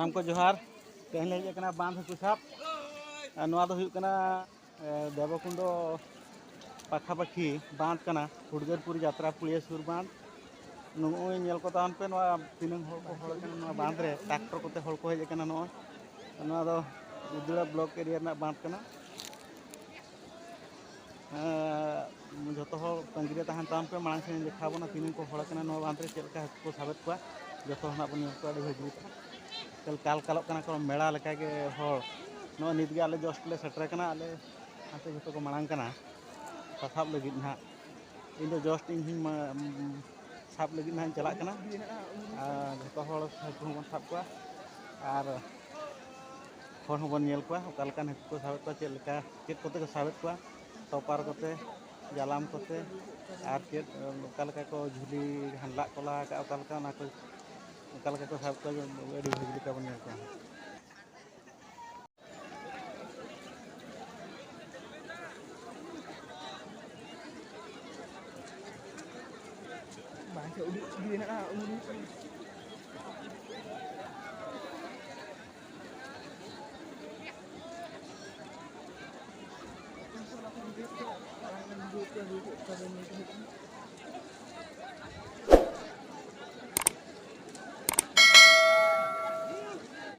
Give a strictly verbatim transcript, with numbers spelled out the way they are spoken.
ᱥᱟᱱᱟᱢ ᱠᱚ ᱡᱚᱦᱟᱨ᱾ ᱛᱮᱦᱮᱧ ᱞᱮ ᱦᱮᱡ ᱟᱠᱟᱱᱟ ᱵᱟᱸᱫᱷ ᱦᱟᱹᱠᱩ ᱥᱟᱵ᱾ ᱟᱨ ᱱᱚᱣᱟ ᱫᱚ ᱦᱩᱭᱩᱜ ᱠᱟᱱᱟ, ᱮ, ᱫᱮᱵᱚᱠᱩᱱᱰᱚ ᱯᱟᱠᱷᱟᱯᱟᱠᱷᱤ ᱵᱟᱸᱫᱷ ᱠᱟᱱᱟ, ᱦᱩᱲᱜᱟᱹᱨᱯᱩᱨ ᱡᱟᱛᱨᱟ ᱯᱩᱲᱤᱭᱟᱹ ᱥᱩᱨ ᱵᱟᱸᱫᱷ᱾ ᱱᱚᱜᱼᱚᱭ ᱧᱮᱞ ᱠᱚ ᱛᱟᱵᱚᱱ ᱯᱮ, ᱱᱚᱣᱟ ᱛᱤᱱᱟᱹᱝ ᱦᱚᱲ ᱠᱚ ᱦᱚᱲ ᱟᱠᱟᱱᱟ ᱱᱚᱣᱟ ᱵᱟᱸᱫᱷ ᱨᱮ, ᱴᱨᱟᱠᱴᱚᱨ ᱠᱚᱛᱮ ᱦᱚᱲ ᱠᱚ ᱦᱮᱡ ᱟᱠᱟᱱᱟ᱾ ᱱᱚᱜᱼᱚᱭ ᱱᱚᱣᱟ ᱫᱚ ᱩᱫᱽᱲᱟ ᱵᱞᱚᱠ ᱮᱨᱤᱭᱟ ᱨᱮᱱᱟᱜ ᱵᱟᱸᱫᱷ ᱠᱟᱱᱟ᱾ ᱮᱸ, ᱡᱚᱛᱚ ᱦᱚᱲ ᱛᱟᱺᱜᱤ ᱨᱮ ᱛᱟᱦᱮᱱ ᱛᱟᱵᱚᱱ ᱯᱮ, ᱢᱟᱲᱟᱝ ᱥᱮᱫ ᱤᱧ ᱫᱮᱠᱷᱟᱣ ᱵᱚᱱᱟ ᱛᱤᱱᱟᱹᱝ ᱠᱚ ᱦᱚᱲ ᱟᱠᱟᱱᱟ ᱱᱚᱣᱟ ᱵᱟᱸᱫᱷ ᱨᱮ, ᱪᱮᱫ ᱞᱮᱠᱟ ᱦᱟᱹᱠᱩ ᱠᱚ ᱥᱟᱵᱮᱫ ᱠᱚᱣᱟ᱾ ᱡᱚᱛᱚ ᱦᱚᱲ ᱱᱟᱜ ᱵᱚᱱ ᱧᱮᱞ ᱠᱚᱣᱟ, ᱟᱹᱰᱤ ᱵᱷᱟᱹᱜᱤ ᱞᱮᱠᱟ᱾ ᱠᱟᱞ ᱠᱟᱞᱚᱜ ᱠᱟᱱᱟ ᱠᱚ ᱢᱮᱲᱟ ᱞᱮᱠᱟᱜᱮ ᱦᱚᱲ᱾ ᱱᱚᱜᱼᱚᱭ ᱱᱤᱛᱜᱮ ᱟᱞᱮ ᱡᱚᱥᱴ ᱞᱮ ᱥᱮᱴᱮᱨ ᱠᱟᱱᱟ, ᱟᱞᱮ ᱦᱟᱱᱛᱮ ᱡᱚᱛᱚ ᱠᱚ ᱢᱟᱲᱟᱝ ᱠᱟᱱᱟ ᱥᱟᱥᱟᱵ ᱞᱟᱹᱜᱤᱫ ᱱᱟᱦᱟᱜ᱾ ᱤᱧ ᱫᱚ ᱡᱚᱥᱴ ᱤᱧ ᱦᱚᱸᱧ ᱢᱟ-, ᱥᱟᱵ ᱞᱟᱹᱜᱤᱫ ᱱᱟᱦᱟᱜ ᱤᱧ ᱪᱟᱞᱟᱜ ᱠᱟᱱᱟ᱾ ᱟᱨ ᱡᱚᱛᱚ ᱦᱚᱲ ᱦᱟᱹᱠᱩ ᱦᱚᱸᱵᱚᱱ ᱥᱟᱵ ᱠᱚᱣᱟ ᱟᱨ ᱦᱚᱲ ᱦᱚᱸᱵᱚᱱ ᱧᱮᱞ ᱠᱚᱣᱟ ᱚᱠᱟ ᱞᱮᱠᱟᱱ ᱦᱟᱹᱠᱩ ᱠᱚ ᱥᱟᱵᱮᱫ ᱠᱚᱣᱟ, ᱪᱮᱫ ᱞᱮᱠᱟ, ᱪᱮᱫ ᱠᱚᱛᱮ ᱠᱚ ᱥᱟᱵᱮᱫ ᱠᱚᱣᱟ, ᱴᱚᱯᱟᱨ ᱠᱚᱛᱮ, ᱡᱟᱞᱟᱢ ᱠᱚᱛᱮ, ᱟᱨ ᱪᱮᱫ, ᱚᱠᱟ ᱞᱮᱠᱟ ᱠᱚ ᱡᱷᱩᱞᱤ ᱦᱟᱱᱞᱟᱜ ᱠᱚ ᱞᱟ ᱟᱠᱟᱫᱼᱟ, ᱚᱠᱟ ᱞᱮᱠᱟ ᱚᱱᱟ ᱠᱚ, ᱚᱠᱟ ᱞᱮᱠᱟ ᱠᱚ ᱥᱟᱵ ᱠᱚᱣᱟ, ᱟᱹᱰᱤ ᱵᱷᱟᱹᱜᱤ ᱞᱮᱠᱟ ᱵᱚᱱ ᱧᱮᱞ ᱠᱚᱣᱟ᱾ ᱵᱟᱝ ᱥᱮ ᱩᱰᱩᱠ ᱤᱫᱤ ᱢᱮᱱᱟᱜᱼᱟ, ᱩᱱᱤ᱾